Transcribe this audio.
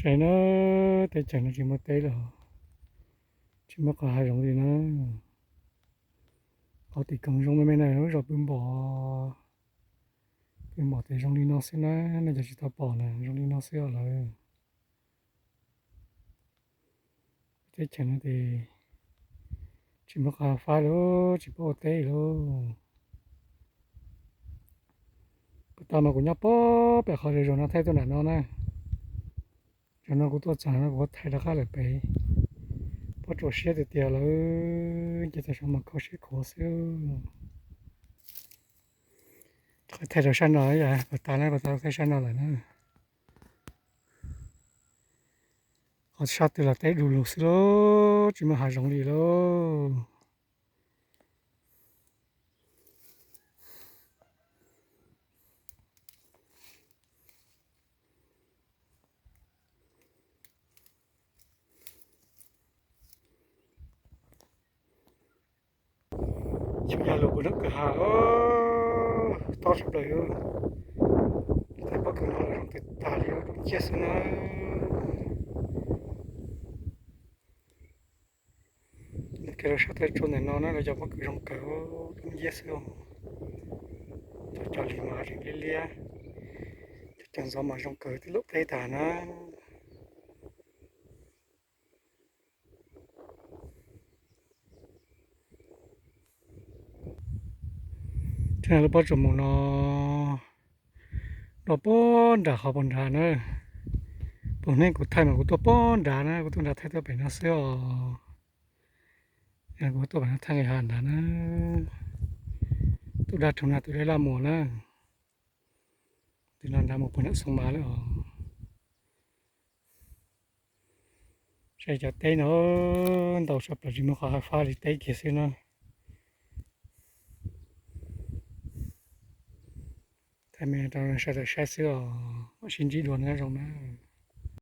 Tsaib na, teb chaws no tsis muaj teb lawm, tsis muaj qhov hav zoov li na. Qhov tim koog zoo me me na, lub zos pw npom, pw npom tes zoo li no xwb na, nej cov tsis tau pom na zoo li no xwb os lawm. Teb chaws no ces tsis muaj qhov fab li, tsis paub ua teb li. Kuv tau mas kuv nyob pem qhov zos no thaij tuaj nram no na. Zaum no kuv tuaj txog no kuv thaij rov qab lawm pem, pob tsuas siab tiag tiag lawm, ces txog saum mas kho siab khuav xwb. Thaij rau sab no, pas tas na, pas tas thaij sab no lawm na. Qhov sab twg los teb du lug xwb lauj, tsis muaj hav zoov li lauj. Xyov yog lus puas nrog kwj ha, tob tshaj plaws li. Thaij pob kws no zoo tag li, dub nciab xwb na. Nws kiag rau sab thaij tsuas ntawm no na, lawv cov pob kws zoo kawg, dub nciab xwb. Cov cov lig mas zeeg liab liab, cov cov ntxov mas zoo kawg tib lub teb tag na. Thiab lub pob tsuas mus no, los puag nram qhov puag nrad na. Puag hnub kuv thaij mas kuv tuaj puag nrad na, kuv tuaj nrad thaij tuaj pem no xwb os. Kuv tuaj pem no thaij nqis hav nrad na. Tus dab rhuv no tus dab laj muas na. Tus no nrad mus puag nram Xoo Mas lawm os. Saib cov teb no ntau tshaj plaws, tsis muaj qhov hav fab li, teb kiag xwb na. Thaij me rau sawv daws saib xwb os, mam sib ntsib dua na, zoo na.